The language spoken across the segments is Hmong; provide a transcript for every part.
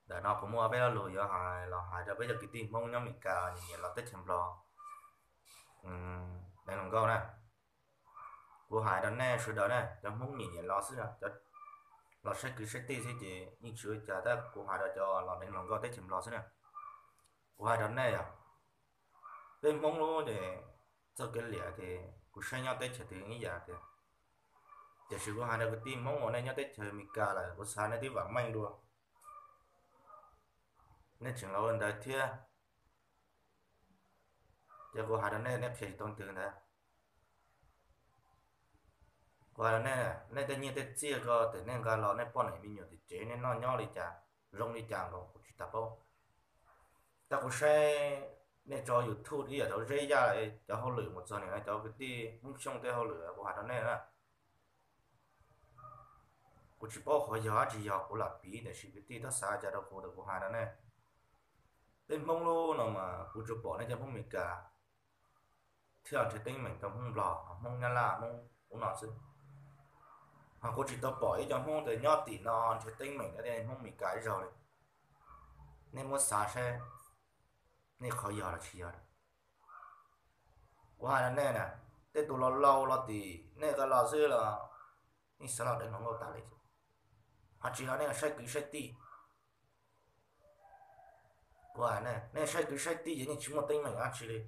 Ntawm no kuv muaj peb lo lus yuav hais los hais rau peb cov kwv tij Hmoob nyob Meskas nyiam los teb chaws Nplog deev hluas nkauj na. Kuv hais rau nej sawv daws ne, cov Hmoob nyiam nyiam los xwb, los saib kwv saib tij xwb ces yeej tsis ua cas, tab kuv hais rau cov los deev hluas nkauj teb chaws Nplog xwb na. Kuv hais rau nej os, peb Hmoob lub ces txoj kev liam ces kuv saib nyob teb chaws twg ib yam tiag, tiam sis kuv hais rau kwv tij Hmoob uas nej nyob teb chaws Amelikas lawm kuv xav nej twb vam meej dua, nej tseem los ua ntawd thiab. Ces kuv hais rau nej, nej qhia tsis tau twg ntawd. Kuv hais rau nej, nej tej nyiaj tej txiaj ko thaum nej nqa los nej poj niam me nyuam tim tsev nej noj nyob li cas, zoo li cas nkaus kuv tsis tau paub. Tab kuv saib nej tso YouTube ib yam tau zeb yaj cov hauj lwm mus txog nim no cov kwv tij Hmoob Xyooj tej hauj lwm kuv hais rau nej na. Kuv tsis paub qhov yog dab tsi yog kuv lam piv tiam sis kwv tij txhob xav cas rau kuv, kuv hais rau nej. Peb Hmoob lub no mas kuv tsuas pom nej cov Hmoob Amelikas thiaj nrhiav teeb meem rau Hmoob Nplog, Hmoob Nyab Laj, Hmoob ub no xwb. Ho kuv tsis tau pom ib co Hmoob tias nyob tim no nrhiav teeb meem rau Hmoob Amelikas ib zaug li. Nej muab xav saib, nej qhov yog los tsis yog. Kuv hais rau nej na, tej tus laus laus los tim nej ko los xwb los nej xav los deev hluas nkauj tas li. Ho tsis los nej saib kwv saib tij. Kuv hais nej, nej saib kwv saib tij ces nej tsis muaj teeb meem dab tsi li.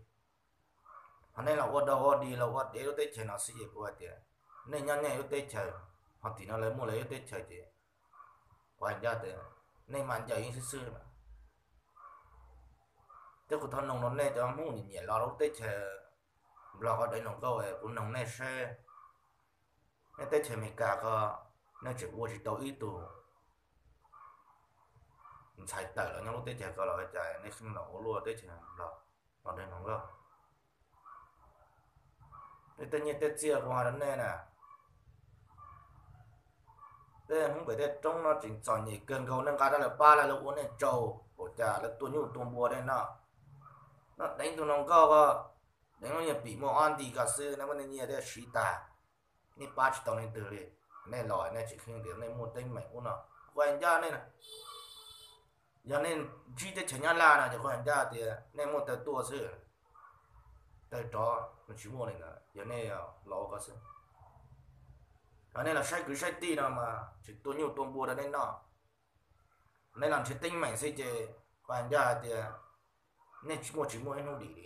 Ho nej los ua dog ua dig los ua dev lub teb chaws no xwb ces kuv hais tias nej nyob nej lub teb chaws, ho tim no lawv muaj lawv lub teb chaws ces kuv hais ncaj tias nej mas ncaws yeej xwb xwb. Thiab kuv thov noog rau nej cov Hmoob nyiam nyiam los lub teb chaws Nplog ko deev hluas nkauj, kuv noog nej saib, nej teb chaws Amelikas ko nej tseem ua tsis tau ib tug ntxhais tawm los nyob lub teb chaws ko los cas nej xeeb los ua luaj teb chaws Nplog los deev hluas nkauj. Nej tej nyiaj tej txiaj kuv hais rau nej na, tej Hmoob pem tej roob no tseem txom nyem kawg nkaus, nej nqa rau lawv pab lawv ua nej tsaug, ua cas lawv tua nyuj tua npua nej noj. No deev tus hluas nkauj ko, deev lub nyuag pim muaj ob nti ko xwb nej muab nej nyiaj tej siv tag, nej pab tsis tau leej twg li. Nej los nej tsis kheev tias nej muaj teeb meem ub no, kuv hais ncaj nej na. Yog nej ntsib teb chaws Nyab Laj no ces kuv hais ncaj tias nej muaj taw tuaj xwb, taw rov nws tsis muaj li ntawd, yog nej los ua ko xwb. Yog nej los saib kwv saib tij no mas tseem tua nyuj tua npua rau nej noj, nej los nrhiav teeb meem xwb ces kuv hais ncaj hais tias nej tsis muaj, tsis muaj ib hnub dim li.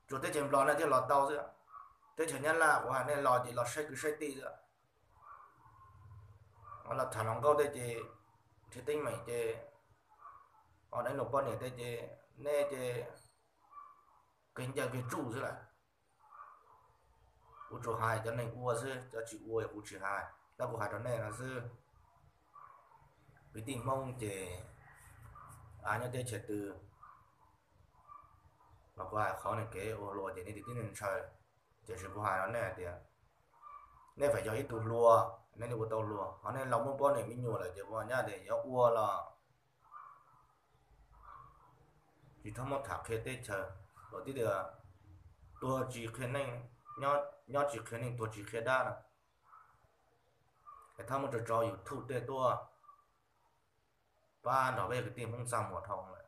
Tsuas teb chaws Nplog nej thiaj los tau xwb, teb chaws Nyab Laj kuv hais nej los ces los saib kwv saib tij xwb. Los tham hluas nkauj tej ces nrhiav teeb meem ces, ho deev luag poj niam tej ces nej ces kawg ncaws kawg tsuj xwb lawm. Kuv tsuas hais cov neeg ua xwb, cov tsis ua kuv tsis hais, tab kuv hais rau nej no xwb. Kwv tij Hmoob ces nyob teb chaws twg los kuv hais qhov nej kev ua hluas ces nej tib tib ntshaw, tiam sis kuv hais rau nej hais tias nej feem yog ib tug hluas nej li ua tau hluas, ho nej los muaj poj niam me nyuam lawm ces kuv hais ncaj tias yuav ua los tsis txhob muab tham qhia teb chaws, kom tib tias tuag tsis qhia neej, nyob tsis qhia neej tuag tsis qhia dab no. Es txhob muab tso tso YouTube tej tuaj pab nrog peb kwv tij Hmoob txaj muag dhau lawm.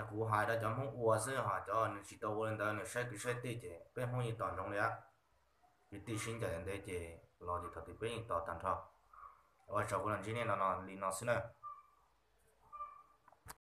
Kuv hais rau cov Hmoob ua xwb, ho cov nws tsis tau ua li ntawd nws saib kwv saib tij ces peb Hmoob yeej tos ntsoov li. Kwv tij sib ncaim ntev ces los ces thaum twg peb yeej tos tag nrho. Ua tsaug, kuv los ntsib nej no li no xwb na.